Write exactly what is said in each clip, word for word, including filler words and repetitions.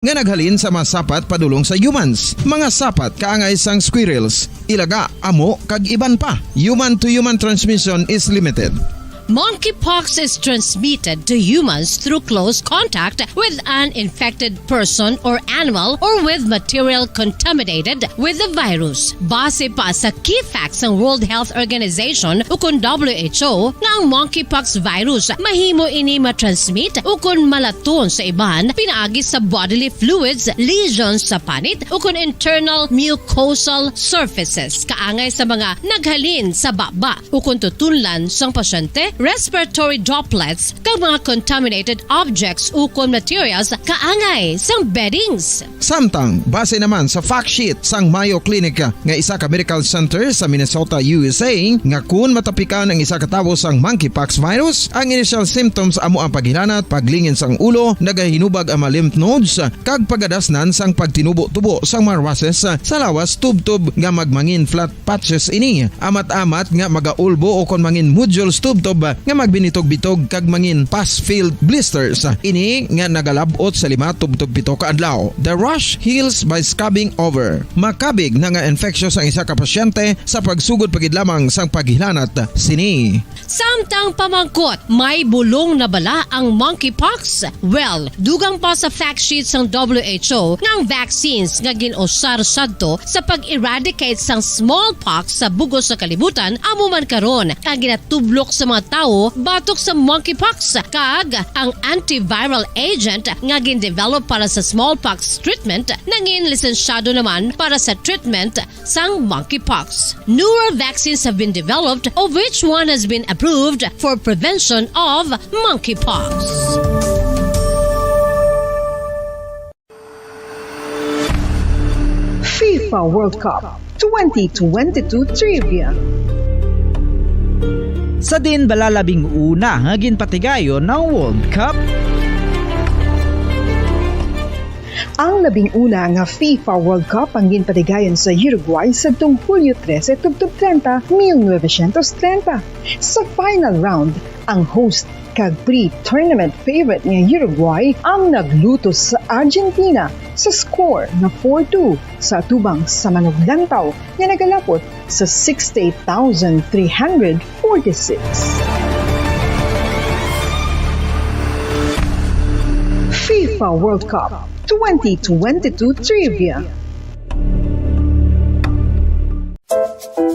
nga naghalin sa mga sapat padulong sa humans, mga sapat kaangay sang squirrels, ilaga, amo, kag iban pa. Human to human transmission is limited. Monkeypox is transmitted to humans through close contact with an infected person or animal or with material contaminated with the virus. Base pa sa key facts sang World Health Organization ukon W H O, nga ang monkeypox virus mahimo ini matransmit ukon malaton sa iban pinaagi sa bodily fluids, lesions sa panit, ukon internal mucosal surfaces, kaangay sa mga naghalin sa baba ukon tutunlan sang pasyente, respiratory droplets, kag mga contaminated objects ukon materials kaangay sang beddings. Samtang, base naman sa fact sheet sang Mayo Clinic nga isa ka medical center sa Minnesota, U S A, nga kun matapikan ang isa ka tawo sang monkeypox virus, ang initial symptoms amo ang paghilanat, paglingin sang ulo, nagahinubag ang mga lymph nodes, kag pagadasnan sang pagtinubo-tubo sang mga rushes sa lawas tubtob nga magmangin flat patches ini. Amat-amat nga magaulbo o kon mangin nodules tubtob nga magbinitog-bitog kag mangin pus-filled blisters. Ini nga nagalab-ot sa lima tubtob pito ka adlaw. The rash heals by scabbing over. Makabig na nga infectious ang isa ka pasyente sa pagsugod pa gid lamang sang paghilanat sini. Samtang pamangkot, may bulong na bala ang monkeypox? Well, dugang pa sa fact sheet sang W H O nga ang vaccines nga gin-usar sadto sa pag-eradicate sang smallpox sa bug-os nga kalibutan amo man karon ang ginatublok sa mga tawo batok sa monkeypox, kag ang antiviral agent nga gin-develop para sa smallpox treatment nangin lisensyado naman para sa treatment sang monkeypox. Newer vaccines have been developed, of which one has been approved for prevention of monkeypox. FIFA World Cup twenty twenty-two Trivia. Sa diin bala labing una nga ginpatigayon ang World Cup? Ang labing una nga FIFA World Cup ang ginpatigayon sa Uruguay sadtong Hulyo trese tubtob treinta, mil novecientos treinta. Sa final round, ang host kag pre-tournament favorite nga Uruguay ang naglutos sa Argentina sa score nga four two sa atubang sa manuglantaw nga nagalapot sa sixty-eight thousand three hundred forty-six. FIFA World Cup twenty twenty-two Trivia.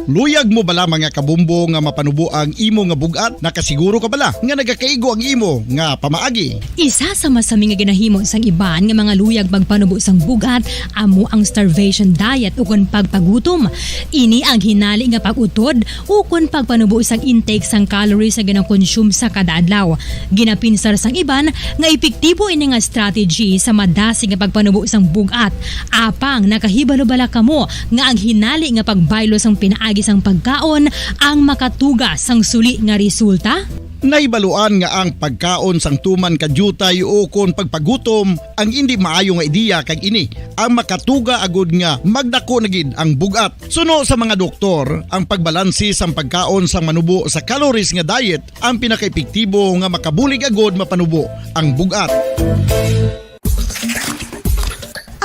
Luyag mo bala, mga kabombo, nga mapanubo ang imo nga bug-at? Nakasiguro ka bala nga nagakaigo ang imo nga pamaagi? Isa sa masami nga ginahimo sang iban nga mga luyag magpanubo sang bug-at amo ang starvation diet ukon pagpagutom. Ini ang hinali nga pag-utod ukon pagpanubo sang intake sang calories nga ginakonsume sa kada adlaw. Ginapinsar sang iban nga epektibo ini nga strategy sa madasig nga pagpanubo sang bug-at. Apang nakahibalo bala kamo nga ang hinali nga pagbaylo sang pinaagi sang pagkaon ang makatuga sang suli nga resulta? Nahibaluan nga ang pagkaon sang tuman ka diutay ukon pagpagutom ang indi maayo nga ideya, kag ini ang makatuga agud nga magdako na gid ang bug-at. Suno sa mga doktor, ang pagbalanse sang pagkaon sang manubo sa calories nga diet ang pinakaepektibo nga makabulig agud mapanubo ang bug-at.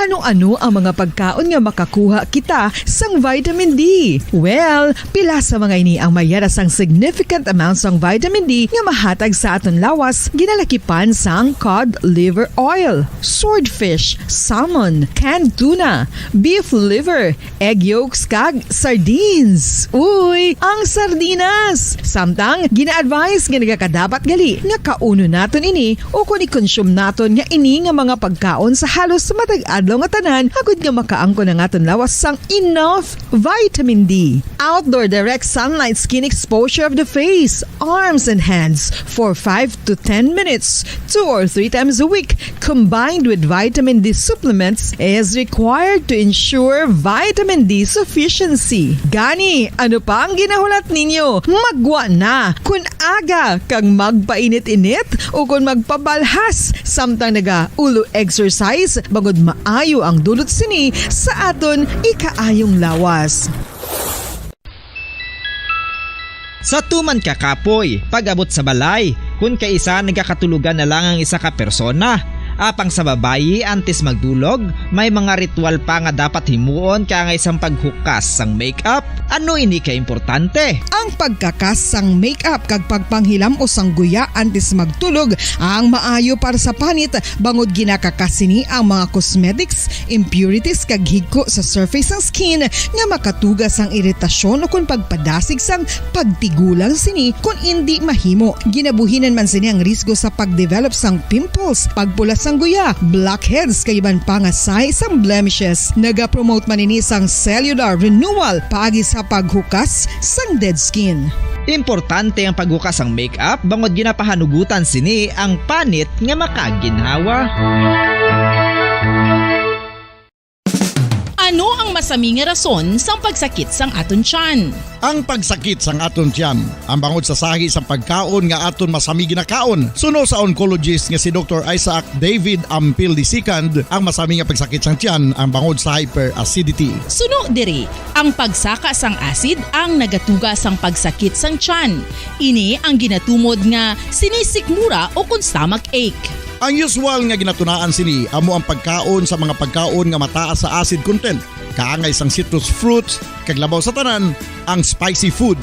Ano-ano ang mga pagkaon nga makakuha kita sang vitamin D? Well, pila sa mga ini ang mayara sang significant amount sang vitamin D nga mahatag sa aton lawas, ginalakipan sang cod liver oil, swordfish, salmon, canned tuna, beef liver, egg yolks, kag sardines. Uy, ang sardinas! Samtang, gina-advise nga nagakadapat gali nga kaunon naton ini ukon i-consume naton nga ini nga mga pagkaon sa halos matag adlaw nga tanan, agud nga makaangkon ang aton lawas sang enough vitamin D. Outdoor direct sunlight skin exposure of the face, arms, and hands for five to ten minutes, two or three times a week, combined with vitamin D supplements, is required to ensure vitamin D sufficiency. Gani, ano pa ang ginahulat ninyo? Magwa na! Kun aga kag magpainit-init ukon magpabalhas samtang naga-ulo exercise, bangod maayo ang dulot sini sa aton ikaayong lawas. Sa tuman ka kapoy, pag-abot sa balay, kun kaisa nagakatulogan na lang ang isa ka persona, Apang sa babayi, antes magdulog, may mga ritual pa nga dapat himuon kaangay sang paghukas sang makeup. Ano ini ka importante? Ang pagkakas sang makeup kag pagpanghilam-os sang guya antes magtulog ang maayo para sa panit, bangod ginakakas sini ang mga cosmetics, impurities, kag higko sa surface sang skin nga makatuga sang iritasyon ukon pagpadasig sang pagtigulang sini kon indi mahimo. Ginabuhinan man sini ang risgo sa pag-develop sang pimples, pagpula sang guya, blackheads, kag iban pa nga sahi sang blemishes. Nagapromote man ini sang cellular renewal paagi sa paghukas sang dead skin. Importante ang paghukas sang makeup bangod ginapahanugutan sini ang panit nga makaginhawa. Ano ang masami nga rason sang pagsakit sang aton tiyan? Ang pagsakit sang aton tiyan, ang bangod sa sahi sang pagkaon nga aton masami ginakaon, suno sa oncologist nga si Doktor Isaac David Ampil the second, ang masami nga pagsakit sang tiyan ang bangod sa hyperacidity. Suno diri, ang pagsaka sang acid ang nagatuga sang pagsakit sang tiyan. Ini ang ginatumod nga sinisikmura ukon stomach ache. Ang usual nga ginatunaan sini amo ang pagkaon sa mga pagkaon nga mataas sa acid content, kaangay sang citrus fruits, kag labaw sa tanan, ang spicy food.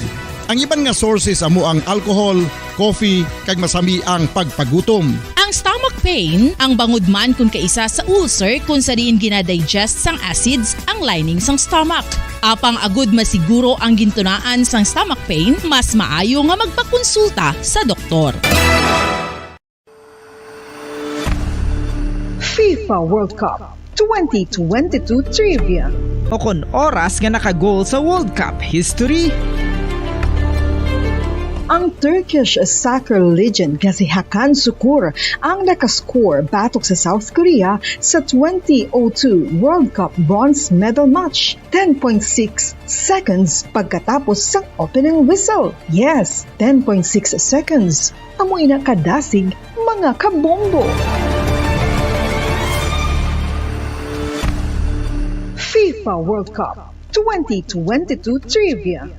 Ang iban nga sources amo ang alcohol, coffee, kag masami ang pagpagutom. Ang stomach pain, ang bangod man kon kaisa sa ulcer kon sa diin ginadigest sang acids ang lining sang stomach. Apang agud masiguro ang gintunaan sang stomach pain, mas maayo nga magpakonsulta sa doktor. FIFA World Cup twenty twenty-two Trivia. Ukon oras nga naka-goal sa World Cup history? Ang Turkish soccer legend nga si Hakan Sukur ang nakascore batok sa South Korea sa twenty oh two World Cup bronze medal match, ten point six seconds pagkatapos sang opening whistle. Yes, ten point six seconds. Amo ina kadasig, mga kabombo. FIFA World Cup twenty twenty-two Trivia.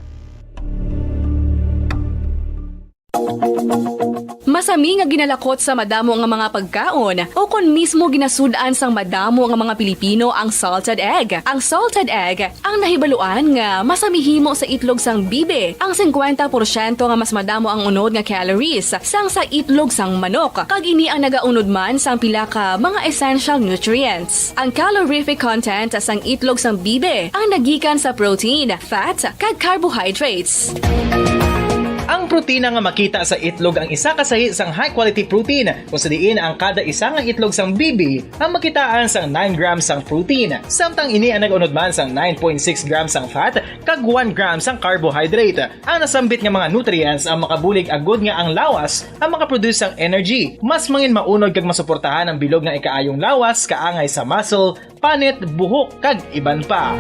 Masami nga ginalakot sa madamo nga mga pagkaon, o kon mismo ginasud-an sang madamo nga mga Pilipino ang salted egg. Ang salted egg ang nahibaluan nga masami himo sa itlog sang bibi. Ang singkwenta porsyento nga mas madamo ang unod nga calories sang sa itlog sang manok, kag ini ang nagaunod man sang pila ka mga essential nutrients. Ang calorific content sang itlog sang bibi ang nagikan sa protein, fat, kag carbohydrates. Ang protina nga makita sa itlog ang isa ka sahi sang high-quality protein, kung sa diin ang kada isa nga itlog sang bibi ang makitaan sang nine grams sang protein, samtang ini ang nag-unod man sang nine point six grams sang fat kag one gram sang carbohydrate. Ang nasambit nga mga nutrients ang makabulig agud nga ang lawas ang makaproduce sang energy. Mas mangin maunod kag masuportahan ang bilog nga ikaayong lawas kaangay sa muscle, panit, buhok, kag iban pa.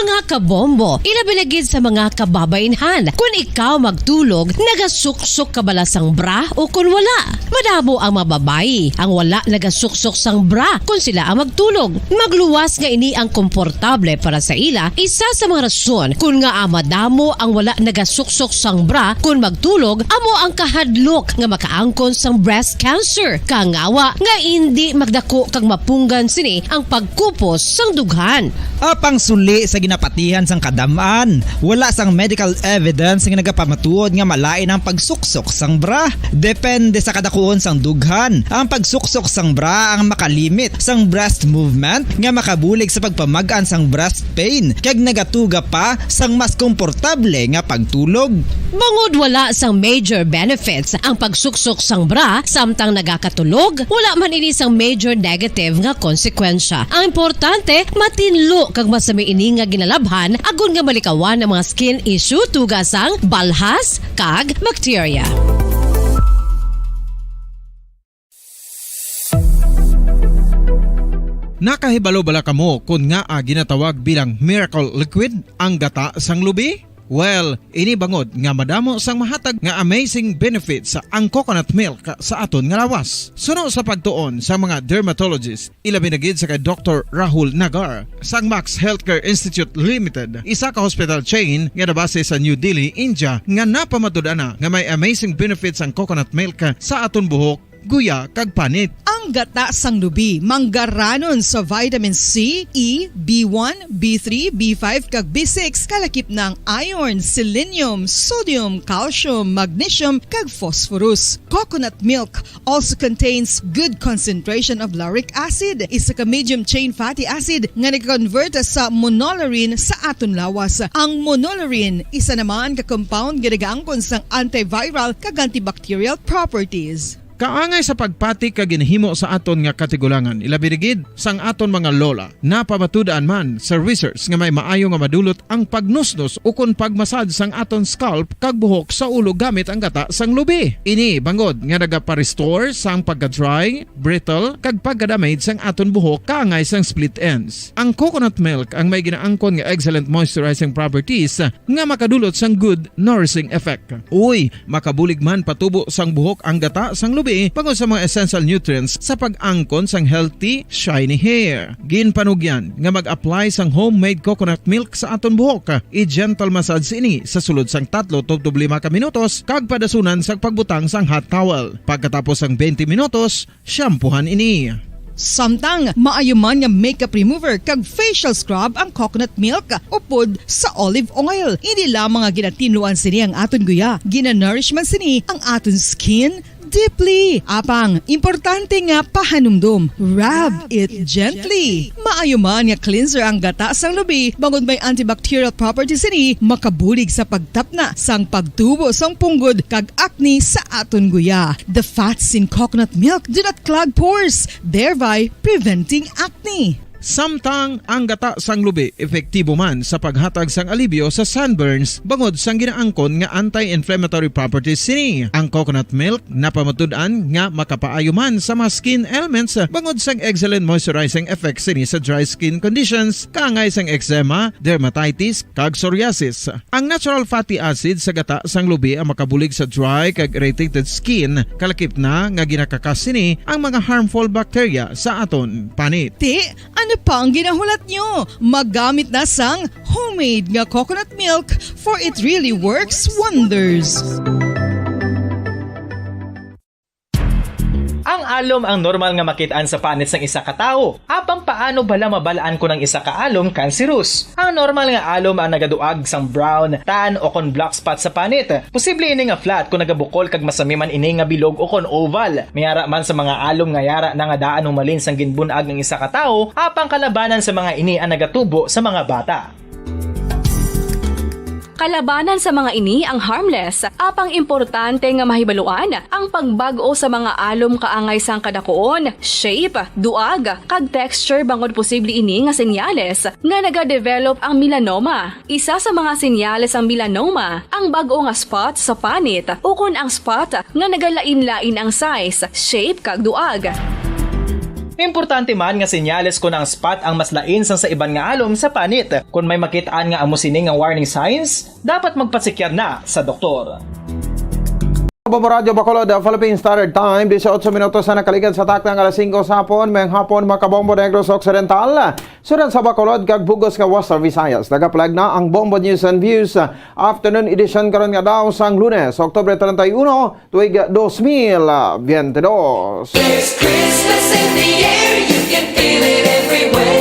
Mga kabombo, ilabi na gid sa mga kababainhan, kun ikaw magtulog, nagasuksok ka bala sang bra o kun wala? Madamo ang mga babayi ang wala nagasuksok sang bra kun sila ang magtulog. Magluwas nga ini ang komportable para sa ila, isa sa mga rason kun ngaa madamo ang wala nagasuksok sang bra kun magtulog, amo ang kahadlok nga makaangkon sang breast cancer, kangawa nga indi magdako kag mapunggan sini ang pagkupos sang dughan. Apang suli sa ginapatihan sang kadam-an, wala sang medical evidence nga nagapamatuod nga malain ang pagsuksok sang bra. Depende sa kadakuon sang dughan, ang pagsuksok sang bra ang makalimit sang breast movement nga makabulig sa pagpamag-an sang breast pain kag nagatuga pa sang mas komportable nga pagtulog. Bangod wala sang major benefits ang pagsuksok sang bra samtang nagakatulog, wala man ini sang major negative nga konsekwensya. Ang importante, matinlo kag masami ini nga ginalabhan agod nga malikawan ang mga skin issue tuga sang balhas kag bakterya. Nakahibalo bala kamo kon ngaa ginatawag bilang miracle liquid ang gata sang lubi? Well, ini bangod nga madamo sang mahatag nga amazing benefits ang coconut milk sa aton nga lawas. Suno sa pagtuon sa mga dermatologist, ilabi na gid sa kay Doktor Rahul Nagar sang Max Healthcare Institute Limited, isa ka hospital chain nga nabase sa New Delhi, India, nga napamatud-an na nga may amazing benefits ang coconut milk sa aton buhok, guya, kag panit. Ang gata sang lubi manggaranon sa vitamin C, E, B one, B three, B five, kag B six, kalakip na ang iron, selenium, sodium, calcium, magnesium, kag phosphorus. Coconut milk also contains good concentration of lauric acid, isa ka medium chain fatty acid nga nag-convert sa monolaurin sa aton lawas. Ang monolaurin isa naman ka compound nga nagaangkon sang antiviral kag antibacterial properties. Kaangay sa pagpati kag ginhimo sa aton nga katigulangan, ilabi na gid sang aton mga lola. Napamatud-an man sa research nga may maayo nga madulot ang pagnusnos ukon pagmasad sang aton scalp kag buhok sa ulo gamit ang gata sang lubi. Ini bangod nga nagapa-restore sang pagka-dry, brittle, kag pagka-damage sang aton buhok kaangay sang split ends. Ang coconut milk ang may ginaangkon nga excellent moisturizing properties nga makadulot sang good nourishing effect. Uy, makabulig man patubo sang buhok ang gata sang lubi bangod sa mga essential nutrients sa pag-angkon sang healthy, shiny hair. Ginpanugyan nga mag-apply sang homemade coconut milk sa aton buhok. I-gentle massage ini sa sulod sang tatlo tubtob lima ka minutos kag padasunan sang pagbutang sang hot towel. Pagkatapos sang twenty minutos, shampoohan ini. Samtang maayo man nga makeup remover kag facial scrub ang coconut milk upod sa olive oil. Hindi lamang nga ginatinluan sini ang aton guya, ginanourish man sini ang aton skin deeply. Apang, importante nga pahanumdom, rub it gently. Maayo man nga cleanser ang gata sang lubi, bangod may antibacterial properties sini, makabulig sa pagtapna sang pagtubo sang punggod kag acne sa aton guya. The fats in coconut milk do not clog pores, thereby preventing acne. Samtang ang gata sang lubi epektibo man sa paghatag sang alibyo sa sunburns bangod sang ginaangkon nga anti-inflammatory properties sini. Ang coconut milk napamatud-an nga makapaayo man sa mga skin ailments bangod sang excellent moisturizing effects sini sa dry skin conditions, kaangay sang eczema, dermatitis, kag psoriasis. Ang natural fatty acid sa gata sang lubi ang makabulig sa dry kag irritated skin, kalakip na nga ginakakas sini ang mga harmful bacteria sa aton panit. Ti, ano pa ang ginahulat nyo? Maggamit na sang homemade nga coconut milk, for it really works wonders. Ang alom ang normal nga makit-an sa panit sang isa ka tawo. Apang paano bala mabal-an kon ang isa ka alom cancerous? Ang normal nga alom ang nagaduag sang brown, tan, o kon black spot sa panit. Posible ini nga flat kon nagabukol kag masami man ini nga bilog o kon oval. May ara man sa mga alom nga yara na nga daan humalin sang ginbun-ag ang isa ka tawo, apang kalabanan sa mga ini ang nagatubo sa mga bata. Kalabanan sa mga ini ang harmless, apang importante nga mahibaluan ang pagbag-o sa mga alom kaangay sang kadakuon, shape, duag, kag texture, bangod posible ini nga senyales nga nagadevelop ang melanoma. Isa sa mga senyales sang melanoma ang bag-o nga spot sa panit ukon ang spot nga nagalain-lain ang size, shape, kag duag. Importante man nga senyales kon ang spot ang mas lain sang sa iban nga alom sa panit. Kon may makit-an nga amo sini nga warning signs, dapat magpasikyar na sa doktor. Bombo Radyo Bacolod, Philippine Standard Time, disiotso minutos na nakaligad sa takna nga alas singko sa hapon. Mayong hapon, mga kabombo, Negros Occidental, Sudad sa Bacolod, kag bug-os nga Western Visayas. Nagapalag na ang Bombo News and Views, ah, afternoon edition karon nga daw sang Lunes, Oktubre treinta y uno, tuig dos mil veintidós. There's Christmas in the air, you can feel it everywhere.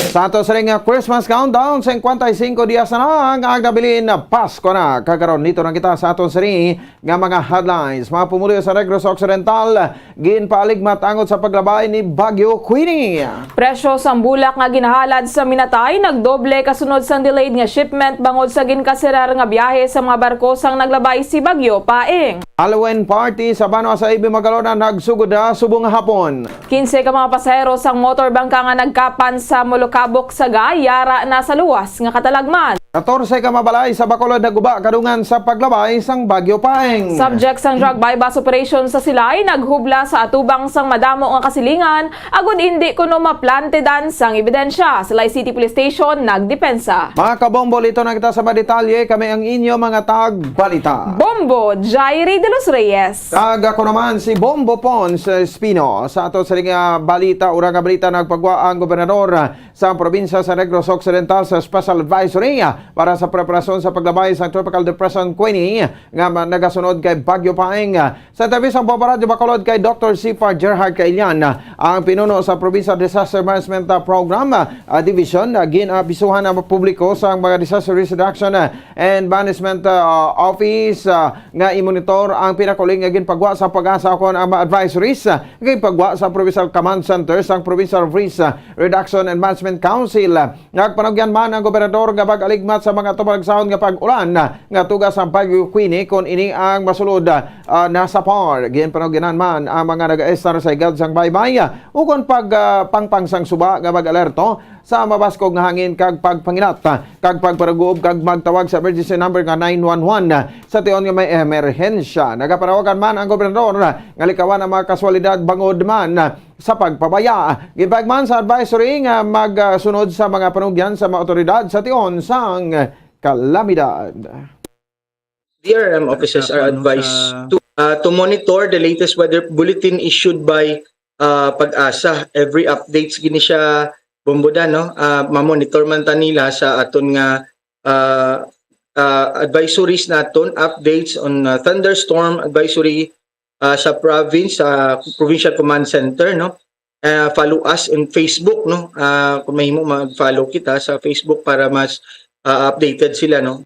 Sa ato sining Christmas countdown, cincuenta y cinco dias na lang ang nabilin, Pasko na. Kag karon, dito na kita sa aton sini nga mga headlines. Mga pumuluyo sa Negros Occidental, ginpaaligmat angot sa paglabay ni Bagyo Queenie. Presyo sang bulak nga ginahalad sa Minatay nagdoble kasunod sang delayed nga shipment bangod sa ginkasirar nga biyahe sa mga barko sang naglabay si Bagyo Paeng. Halloween party sa Banwa sa A B Magalonan nagsugod na subong nga hapon. Kinse ka mga pasahero sang motor bangka nga nagkapan sa Molokabok, Sagay, yara na sa luwas nga katalagman. Katorse ka mga balay sa Bacolod naguba kadungan sa paglabay sang Bagyo Paeng. Subject sang drug buy-bust operation sa Silay, naghubla sa atubang sang madamo nga kasilingan, agud indi kuno maplantedan sang ebidensya. Silay City Police Station nagdepensa. Mga kabombo, lito na kita sa mga detalye. Kami ang inyo mga tagbalita. Bombo, Jairi de los Reyes. Kag ako naman si Bombo Pons Espino. Sa ato sa nga balita, ura nga balita, nagpagwa ang gobernador sa probinsya sa Negros Occidental sa special advisory para sa preparasyon sa paglabay sa Tropical Depression Queenie nga ma-, nagasunod kay Bagyo Paeng. Sa interview sa Bombo Radyo Bacolod kay Doctor Sifar Gerhard Kailian, ang pinuno sa Provincial Disaster Management, ah, Program, ah, Division, ah, gin-abisuhan ang publiko sa mga Disaster Risk Reduction, ah, and Management, ah, Office, ah, nga i-monitor ang pinakauling nga ginpagwa sa PAGASA kon ang mga advisories, ah, ginpagwa sa Provincial Command Center sang Provincial Risk, ah, Reduction and Management Council. Nagpanugyan man ang gobernador nga mag-aligmat sa mga tumalagsahon nga pag-ulan nga tuga sang Bagyo Queenie kon ini ang masulod, ah, na sa PAR. Ginpanugyanan man ang mga nag-estar sa higad sang baybay, ah, ukon pag, ah, pangpang sang suba nga mag-alerto sa mabaskog nga hangin kag pagpanginat, ah, kag pagparaguob kag magtawag sa emergency number nga nine one one, ah, sa tion nga may emerhensya. Nagapanawagan man ang gobernador, ah, nga likawan ang mga kaswalidad bangod man, ah, sa pagpabaya. Gipahayag man sa advisory nga magsunod sa mga panugyan sa mga awtoridad sa tion sang kalamidad. D R M officers are advised to, uh, to monitor the latest weather bulletin issued by, uh, PAGASA. Every updates gini siya, Bombo Dan, no? Uh, ma-monitor man ta nila sa aton nga, uh, uh, advisories naton, updates on, uh, thunderstorm advisory, uh, sa province, sa Provincial Command Center, no? Uh, follow us in Facebook, no? Uh, kung mahimo, mag-follow kita sa Facebook para mas, uh, updated sila, no?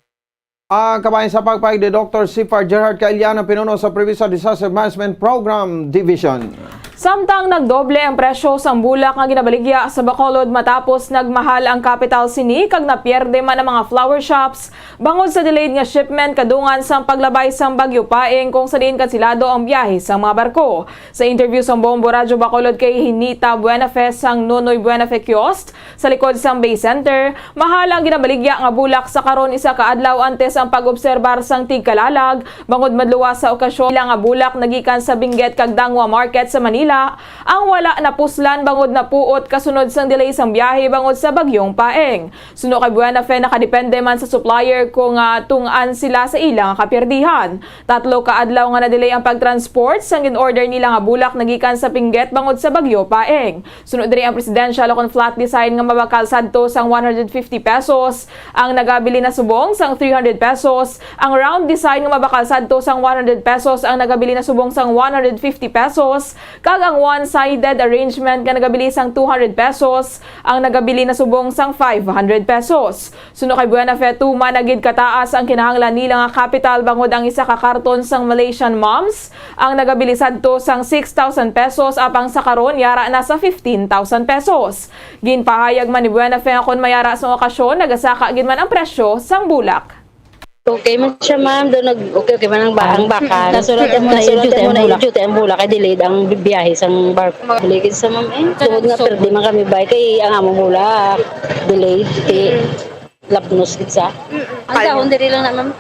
Ang kabahin sa pagpahayag ni Doctor Sifar Gerhard Kailian, ang pinuno sa Provincial Disaster Management Program Division. Samtang nagdoble ang presyo sang bulak nga ginabaligya sa Bacolod matapos nagmahal ang kapital sini kag napierde man ang mga flower shops bangod sa delayed nga shipment kadungan sang paglabay sang Bagyo Paeng, kung sa diin kansilado ang biyahe sang mga barko. Sa interview sang Bombo Radyo Bacolod kay Hinita Buenafe sang Nonoy Buenafe Kiosk, sa likod sang Bay Center, mahal ang ginabaligya nga bulak sa karon, isa ka adlaw antes ang pag-obserbar sang tigkalalag, bangod madluwas sa okasyon. Ila nga bulak nagikan sa Benguet kag Dangwa Market sa Manila, ang wala napuslan bangod napuot kasunod sang delay sang biyahe bangod sa Bagyong Paeng. Suno kay Buenafe, nakadepende man sa supplier kung, ah, tun-an sila sa ila nga kapierdihan. Tatlo ka adlaw nga na-delay ang pag-transport sang gin-order nila nga bulak nagikan sa Benguet bangod sa Bagyo Paeng. Suno diri ang presidential ukon flat design nga mabakal sadto sang one hundred fifty pesos ang nagabili na subong sang three hundred pesos, ang round design nga mabakal sadto sang one hundred pesos ang nagabili na subong sang one hundred fifty pesos, kag ang one-sided arrangement nga nagabili sang two hundred pesos ang nagabili na subong sang five hundred pesos. Suno kay Buenafe, tuman na gid kataas ang kinahanglan nila nga kapital bangod ang isa ka karton sang Malaysian Moms ang nagabili sadto sang six thousand pesos, apang sa karon yara na sa fifteen thousand pesos. Ginpahayag man ni Buenafe nga kon mayara sang okasyon, nagasaka gid man ang presyo sang bulak. Okay man siya, ma'am. Doon nag, okay, okay man ang ba-, ang bakal. Kaso lang mo na, duty ang bulak. Duty ang bulak, kay delayed ang biyahe sang barko. Delayed sa, ma'am, eh. Tungod nga perdi man kami bay, kay ang among bulak delayed, kay lapnos gid sa. Ang dahon diri lang na, ma'am.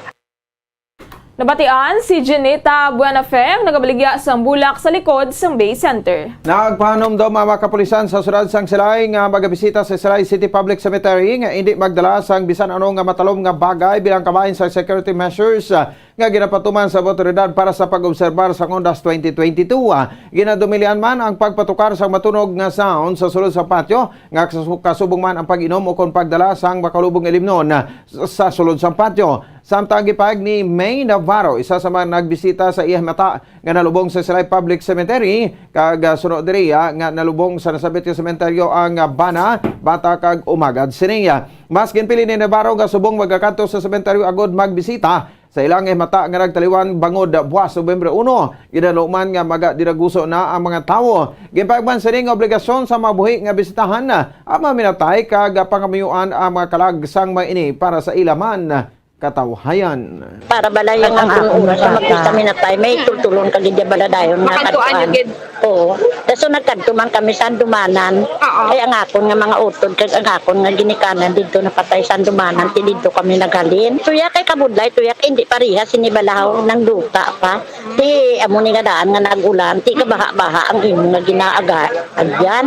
Nabatian si Junita Buenafe, ang nagabaligya sang bulak sa likod sang Bay Center. Nagpahanumdom ang mga kapulisan sa siyudad sang Silay nga magabisita sa Silay City Public Cemetery nga indi magdala sang bisan ano nga matalom nga bagay bilang kabahin sa security measures, ah, nga ginapatuman sa awtoridad para sa pag-obserbar sa Ondas twenty twenty-two. Ah, ginadumilian man ang pagpatukar sa matunog nga sound sa sulod sa patio, nga kasu-, kasubong man ang pag-inom ukon pagdala sang makalubong nga ilimnon, ah, sa sulod sang patio. Samtang gipahayag ni May Navarro, isa sa mga nagbisita, sa iya mata nga nalubong sa Silay Public Cemetery, kag, ah, suno diri, ah, nga nalubong sa nasambit nga sementeryo ang, ah, bana, bata, kag umagad sini. Ah, mas ginpili ni Navarro nga subong magakadto sa sementeryo agud magbisita sa ilang mata nga nagtaliwan bangod buwas Nobyembre uno, ginhadlok man nga magadiraguso na ang mga tawo. Ginpahayag man sini nga obligasyon sa mga buhi nga bisitahan, ah, ang mga minatay kag pangamuyoan ang mga kalag sang mga ini para sa ila man. katawhayan. Para bala yung ang akon oras nga magkita minatay, may tultulon ka gid bala dayon nga Makadtuan kadtuan. Nyo gid. Oo. Kaso nagkadto man kami sa Andumanan. Oo. Kay ang akon nga mga utod, kag ang akon nga ginikanan didto napatay sa Andumanan, ti didto kami naghalin. Tuya kay kabudlay, tuya kay hindi parehas ini balahaw ng duta pa. Ti amo ni nga daan nga nag-ulan, ti kabaha-baha ang imo nga ginaaga-, agyan.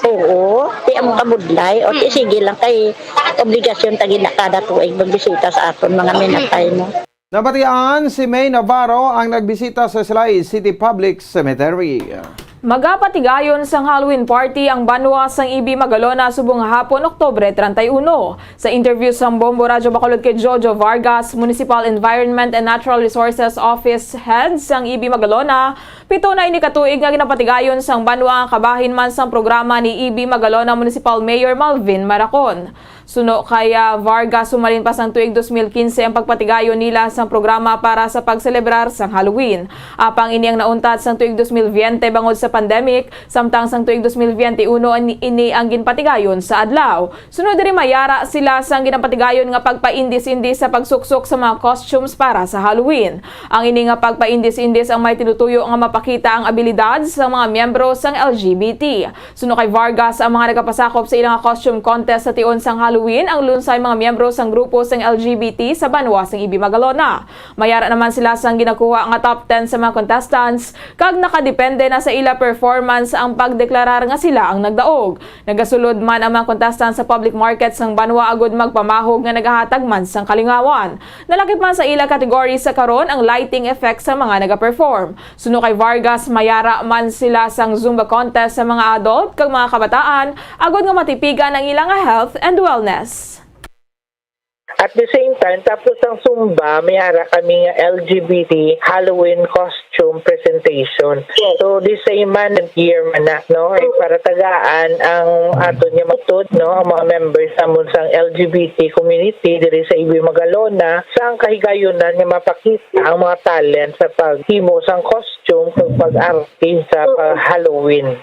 Oo, ti amo kabudlay, o ti sige lang kay obligasyon ta gid na kada tuig magbisita sa aton mga minatay mo. Nabatian si May Navarro ang nagbisita sa Silay City Public Cemetery. Magapatigayon sang Halloween party ang banwa sang Ibi Magalona subong hapon, Oktubre treinta y uno. Sa interview sang Bombo Radyo Bacolod kay Jojo Vargas, Municipal Environment and Natural Resources Office Head sang Ibi Magalona, pito na ini ka tuig nga ginapatigayon sang banwa nga kabahin man sang programa ni Ibi Magalona Municipal Mayor Malvin Maracon. Suno kay, ah, Vargas, humalin pa sang tuig dos mil quince ang pagpatigayon nila sang programa para sa pagselebrar sang Halloween. Apang ini ang nauntat sang tuig dos mil veinte bangod sa pandemic, samtang sang tuig dos mil veintiuno an-, ini ang ginpatigayon sa adlaw. Sunod diri, mayara sila sang ginapatigayon nga pagpaindis-indis sa pagsuksok sa mga costumes para sa Halloween. Ang ini nga pagpaindis-indis ang may tinutuyo nga mapakita ang abilidad sa mga miyembro sang L G B T. Suno kay Vargas, ang mga nagapasakop sa ilang costume contest sa tion sang Halloween ang lunsay mga miyembro sang grupo sang L G B T sa banwa sang Ibi Magalona. Mayara naman sila sang ginakuha nga top ten sa mga contestants, kag nakadepende na sa ila performance ang pagdeklarar nga sila ang nagdaog. Nagasulod man ang mga contestants sa public market sang banwa agud magpamahog nga nagahatag man sang kalingawan. Nalakip man sa ila category sa karon ang lighting effect sa mga nagaperform. Suno kay Vargas, mayara man sila sang Zumba contest sa mga adult kag mga kabataan agud nga matipigan ang ila nga health and wellness. At the same time, tapos ang Zumba, may ara kami nga L G B T Halloween costume presentation. Yes. So, the same man, year man na, no? Ay, para tagaan ang aton nga matod, no? Ang mga members namon sang L G B T community diri sa Ibi Magalona, sa ang kahigayunan nga mapakita ang mga talent sa paghimo sang costume kag pag-arte sa pag-Halloween.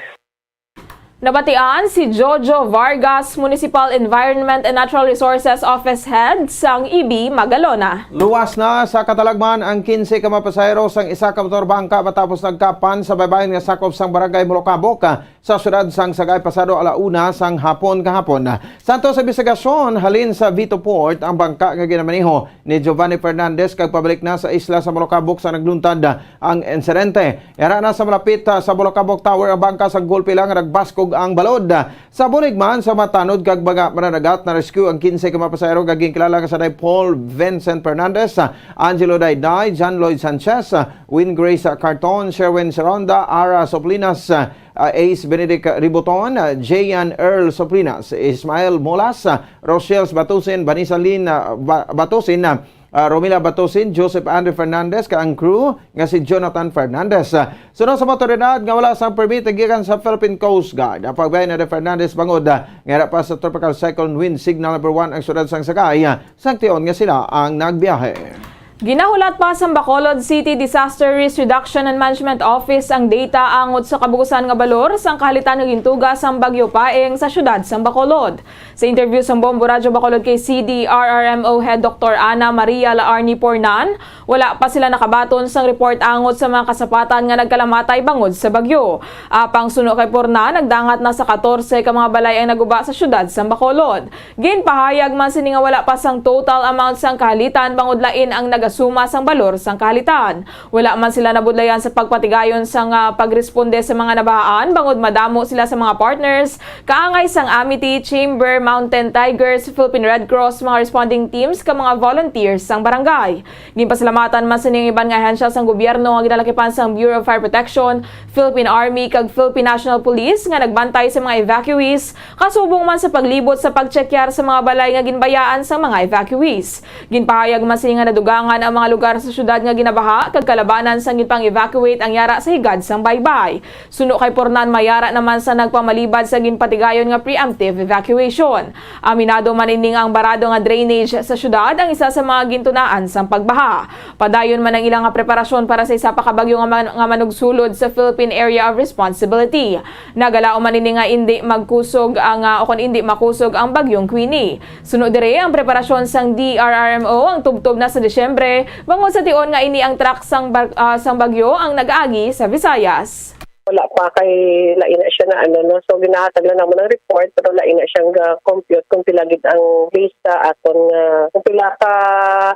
Nabatian si Jojo Vargas, Municipal Environment and Natural Resources Office Head sang Ibi Magalona. Luwas na sa katalagman ang quince ka mga pasahero sang isa ka motor bangka matapos nagkapan sa baybayon nga sakop sang Barangay Molokabok, ah, sa siyudad sang Sagay pasado ala una sang hapon kahapon. Santo sa imbestigasyon halin sa Vito Port ang bangka nga ginamaneho ni Giovanni Fernandez kag pabalik na sa isla sa Molokabok sa nagluntad ang insidente. Yara na sa malapit, ah, sa Molokabok Tower ang bangka sa gulpi lang nagbaskog ang balod. Sa bulig man sa matanod kag mga mananagat, na-rescue ang quince ka mga pasahero nga ginkilala nga sanay Paul Vincent Fernandez, ah, Angelo Dayday, John Lloyd Sanchez, ah, Win Grace, ah, Carton, Sherwin Seronda, Ara Soplinas, ah, ah, Ace Benedict Riboton, ah, Jayan Earl Soplinas, Ismael Molas, ah, Rochelle Batusin, Vanessa Lynn, ah, Ba-, Batusin, ah, ah, Romila Batusin, Joseph Andre Fernandez, kag ang crew nga si Jonathan Fernandez. Ah, suno sa mga otoridad nga wala sang permit gikan sa Philippine Coast Guard ang pagbiyahe ni Fernandez bangod, ah, nga yara pa sa Tropical Cyclone Wind Signal number one ang siyudad sang Sagay, ah, sang tion nga sila ang nagbiyahe. Ginahulat pa sang Bacolod City Disaster Risk Reduction and Management Office ang data angot sa kabugusan nga balor sang kahalitan nga gintuga sang Bagyo Paeng sa siyudad sang Bacolod. Sa interview sang Bombo Radyo Bacolod kay C D R R M O Head Doktor Ana Maria Laarni Pornan, wala pa sila nakabaton sang report angot sa mga kasapatan nga nagkalamatay bangod sa bagyo. Apang suno kay Pornan, nagdangat na sa katorse ka mga balay ang naguba sa siyudad sang Bacolod. Ginpahayag man sini nga wala pa sang total amount sang kahalitan bangod lain ang nagasuma sang balor sang kahalitan. Wala man sila nabudlayan sa pagpatigayon sang, ah, pagresponde sa mga nabahaan bangod madamo sila sa mga partners, kaangay sang Amity, Chamber, Mountain Tigers, Philippine Red Cross, mga responding teams, kag mga volunteers sang barangay. Ginpasalamatan man sini ang iban nga ahensya sang gobyerno nga ginalakipan sang Bureau of Fire Protection, Philippine Army, kag Philippine National Police nga nagbantay sa mga evacuees, kasubong man sa paglibot sa pagtsekyar sa mga balay nga ginbayaan sang mga evacuees. Ginpahayag man sini nga nadugangan ang mga lugar sa syudad nga ginabaha kag kalabanan sang ginpang-evacuate ang yara sa higad sang baybay. Suno kay Pornan, may yara naman sa nagpamalibad sa ginpatigayon nga preemptive evacuation. Aminado man ini nga ang barado nga drainage sa syudad ang isa sa mga gintunaan sang pagbaha. Padayon man ang ilang nga preparasyon para sa isa pa ka bagyo nga man-, nga manugsulod sa Philippine Area of Responsibility. Nagalaom man ini nga indi magkusog ang, ah, o kon indi makusog ang bagyong Queenie. Suno diri, ang preparasyon sang D R R M O ang tubtob na sa Disyembre, bangod sa tion nga ini ang track sang bar-, ah, sang bagyo ang nag-agi sa Visayas. Wala pa kay lain na siya na ano, no? So, ginahatag lang naman ng report, pero lain na siyang ga-compute kung pila gid ang base sa aton nga, kung pila ka,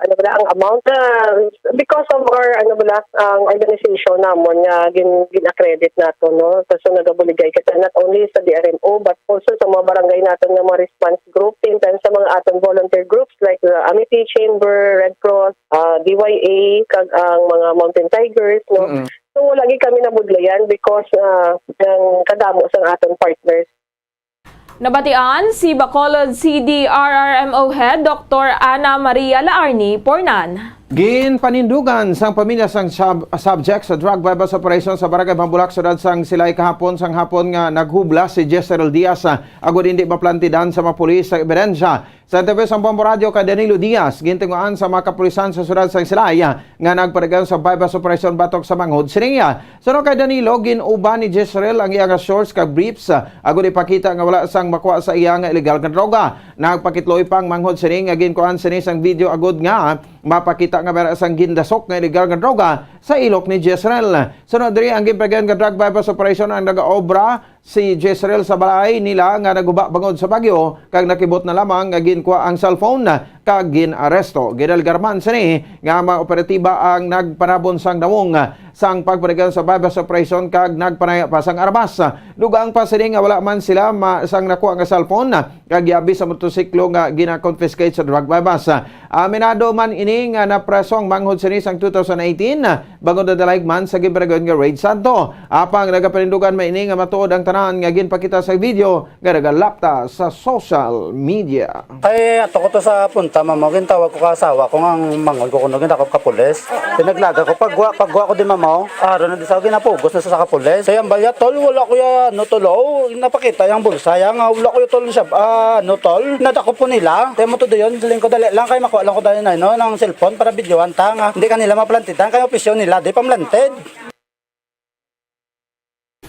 ano ba na, ang amount na, because of our, ano ba na, ang organization namon nga gin-, gin-accredit nato, no? So, so nagabuligay kita not only sa D R M O, but also sa mga barangay naton nga mga response group, same time sa mga aton volunteer groups like the Amity Chamber, Red Cross, ah, D Y A, kag ang mga Mountain Tigers, no? Mm-mm. So, wala gid kami nabudlayan because, ah, ng kadamo sang aton partners. Nabatian si Bacolod C D R R M O Head Doctor Ana Maria Laarni Pornan. Ginpanindugan sang pamilya sang sub-, subject sa drug buy-bust operation sa Barangay Mambulak, Sudad sang Silay kahapon sang hapon nga naghubla si Jezreel Diaz, ah, agud hindi maplantidan sa mga pulis sa ebidensya. Sa interview sang Bombo Radyo kay Danilo Diaz, gintinguhaan sa mga kapulisan sa siyudad sang Silay, ah, nga nagpadayon sa buy-bust operation batok sa manghod sini. Suno kay Danilo, gin-uban ni Jezreel ang iya nga shorts kag briefs, ah, agud ipakita nga wala sang makuha sa iya nga illegal nga droga. Nagpakitluoy pa ang manghod sini nga ginkuhaan sini sang video agud nga mapakita nga may ara sang gindasok nga illegal nga droga sa ilok ni Jezreel. Suno diri, ang ginpadayon nga drug buy-bust operation ang nagaobra si Jezreel sa balay nila nga naguba bangod sa bagyo, kag nakibot na lamang nga ginkuha ang cellphone kag gin-aresto. Gidalgar man sini nga mga operatiba ang nagpanabon sang nawong sang pagpadayon sa buy-bust operation kag nagpanaya pa sang armas. Dugang pa sini nga wala man sila ma-, sang nakuha nga cellphone, kag yabi sa motorsiklo nga gina-confiscate sa drug buy-bust. Aminado man ini nga napreso ang manghod sini sang two thousand eighteen, bangod nadala man sa ginpadayon nga raid sadto. Apang nagapanindugan man ini nga matuod ang tanan nga ginpakita sa video nga nagalapta sa social media. Ay, ato ko to sa punta, mamo, gintawag ko ka asawa ko nga ang manghod ko kuno, gindakop ka pulis. Pinaglaga ko, pagwa, pagwa ko di, mamo, aron na di sa ginapugos na sa, sa ka pulis. Kaya ang balya, tol, wala ko ya, ano, tol, oh, napakita yang bulsa, ya nga, wala ko ya, tol, siya, ah, ano, tol, nadakop ko nila. Kaya mo to doon, siling ko, dali lang, kay makuha lang ko dali na, no, ng cellphone para videohan ta, nga, hindi kanila maplantitan, kay opisyon nila, di pamlantid.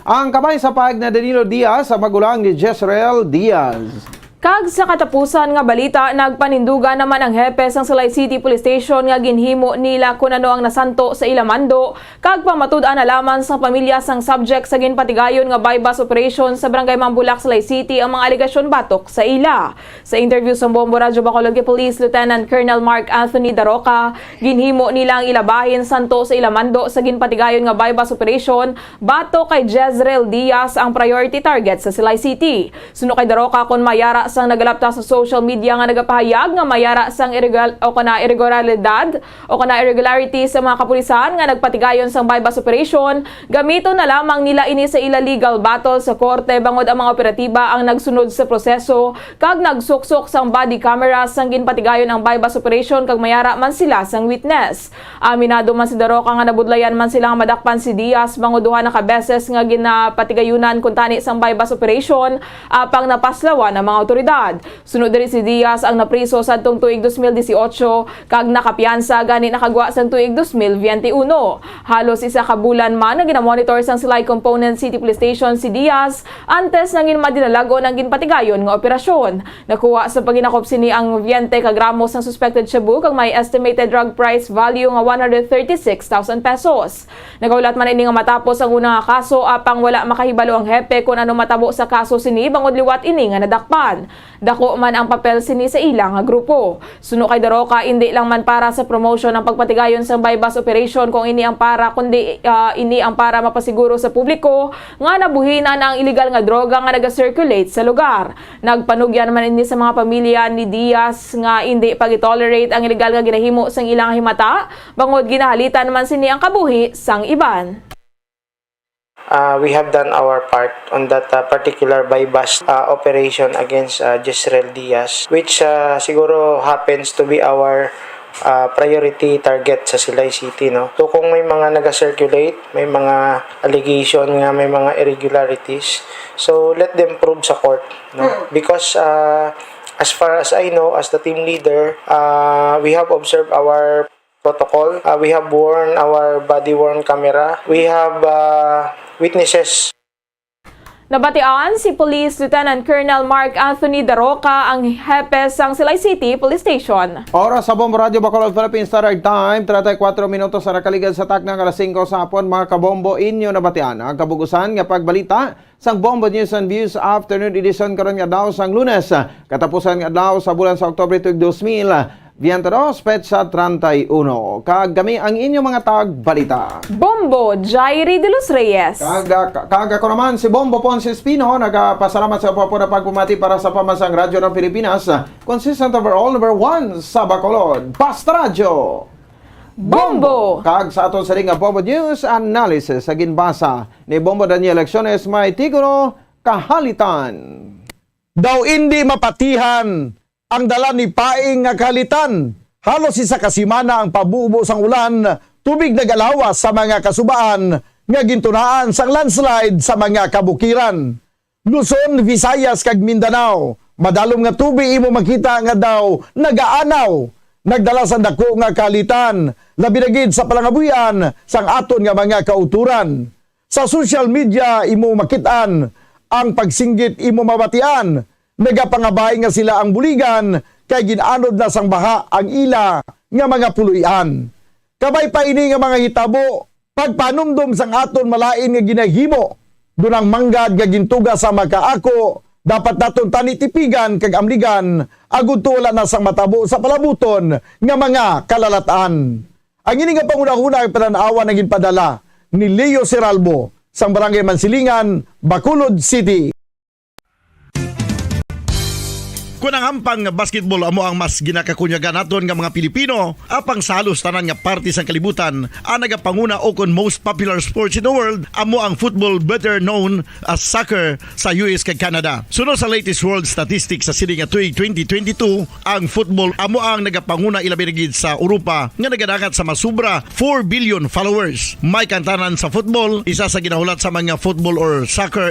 Ang kabay sa pahayag ni Danilo Diaz, ang magulang ni Jezreel Diaz. Kag sa katapusan nga balita, nagpanindugan naman ang hepe sang Silay City Police Station nga ginhimo nila kun ano ang nasanto sa ila mando, kag pamatud-an na lamang sang pamilya sang subject sa ginpatigayon nga buy-bust operation sa Barangay Mambulak, Silay City ang mga alegasyon batok sa ila. Sa interview sa Bombo Radyo Bacolod kay Police Lieutenant Colonel Mark Anthony Daroca, ginhimo nila ang ila bahin santo sa ila mando sa ginpatigayon nga buy-bust operation batok kay Jezreel Diaz ang priority target sa Silay City. Suno kay Daroca, kon may ara sang nagalapta sa social media nga nagapahayag nga may ara sang iregal-, o kana irregularidad o kana irregularity sa mga kapulisan nga nagpatigayon sang buy-bust operation, gamiton na lamang nila ini sa ila legal battle sa korte, bangod ang mga operatiba ang nagsunod sa proseso kag nagsuksok sang body camera sang ginpatigayon ang buy-bust operation kag may ara man sila sang witness. Aminado man si Daroca nga nabudlayan man sila nga madakpan si Diaz, bangod duha na ka beses nga ginapatigayunan kuntani sang buy-bust operation, apang napaslawan ang mga awtoridad. Sunod diri, si Diaz ang napriso sadtong tuig dos mil dieciocho kag nakapiyansa, gani nakagwa sang tuig dos mil veintiuno. Halos isa ka bulan man nga ginamonitor sang Silay Component City Police Station si Diaz antes nga gin-, madinalag-on ang ginpatigayon nga operasyon. Nakuha sa paghinakop sini ang baynte ka gramo sang suspected shabu kag may estimated drug price value nga one hundred thirty-six thousand pesos. Nagahulat man ini nga matapos ang una nga kaso, apang wala makahibalo ang hepe kon ano matabo sa kaso sini, bangod liwat ini nga nadakpan. Dako man ang papel sini sa ila nga grupo. Suno kay Daroca, indi lang man para sa promotion ang pagpatigayon sang buy-bust operation kung ini ang para, kundi, ah, ini ang para mapasiguro sa publiko nga nabuhinan ang iligal nga droga nga naga-circulate sa lugar. Nagpanugyan man ini sa mga pamilya ni Diaz nga indi pag-tolerate ang iligal nga ginahimo sang ilang himata, bangod ginahalitan man sini ang kabuhi sang iban. Uh, we have done our part on that, uh, particular buy-bust, uh, operation against, uh, Jezreel Diaz, which, uh, siguro happens to be our ah, priority target sa Silay City, no? So, kung may mga naga-circulate, may mga allegation nga may mga irregularities, so let them prove sa court, no? Hmm. Because, ah, as far as I know, as the team leader, ah, we have observed our protocol. Ah, we have worn our body-worn camera. We have, ah, witnesses. Nabatian si Police Lieutenant Colonel Mark Anthony Daroca, ang hepe sang Silay City Police Station. Oras sa Bombo Radyo Bacolod, Philippines Standard Time, treinta y cuatro minutos sa nakaligad sa takna nga alas singko sa hapon. Mga kabombo, inyo nabatian ang kabugusan nga pagbalita sang Bombo News and Views Afternoon Edition karon nga adlaw sang Lunes, katapusan nga adlaw sa bulan sa Oktubre tuig dos mil veintidós, petsa treinta y uno. Kag kami ang inyo mga tagbalita. Bombo, Jairi de los Reyes. Kag, kag ako naman si Bombo Ponce Espino, nagapasalamat sa pagpapuna pagpamati para sa pamansang Radyo ng Pilipinas, consistent overall number one sa Bacolod. Basta Radyo! Bombo! Kag sa aton siling nga Bombo News Analysis, sa ginbasa ni Bombo Daniel Acciones, may titulo, Kahalitan. Daw indi mapatihan ang dala ni Paing nga kahalitan. Halos isa ka semana ang pabubo sang ulan, tubig nagalawas sa mga kasubaan nga gintunaan sang landslide sa mga kabukiran. Luzon, Visayas, kag Mindanao, madalom nga tubig imo makita nga daw nagaanaw, nagdala sa dako nga kahalitan, labi na gid sa palangabuhian sang aton nga mga kautoran. Sa social media imo makit-an ang pagsinggit, imo mabatian, nagapangabay nga sila ang buligan kay gin-anod na sang baha ang ila nga mga puloy-an. Kabay pa ini nga mga hitabo, pagpanumdom sang aton malain nga ginahimo, dunang manggad nga gintuga sa makaako, dapat naton tani tipigan kag amligan, agud to wala na sang matabo sa palabuton nga mga kalalat-an. Ang ini nga panghunahuna ang panan-awan nga ginpadala ni Leo Seralbo sang Barangay Mansilingan, Bacolod City. Kon ang hampang nga basketball amo ang mas ginakakunyagan naton nga mga Pilipino, apang sa halos tanan nga parte sang kalibutan, ang nagapanguna o kon most popular sports in the world amo ang football, better known as soccer, sa U S kag Canada. Suno sa latest world statistics sa sini nga tuig twenty twenty-two, ang football amo ang nagapanguna, ilabi na gid sa Europa nga nagadangat sa masubra four billion followers. May kantanan sa football, isa sa ginahulat sa mga football or soccer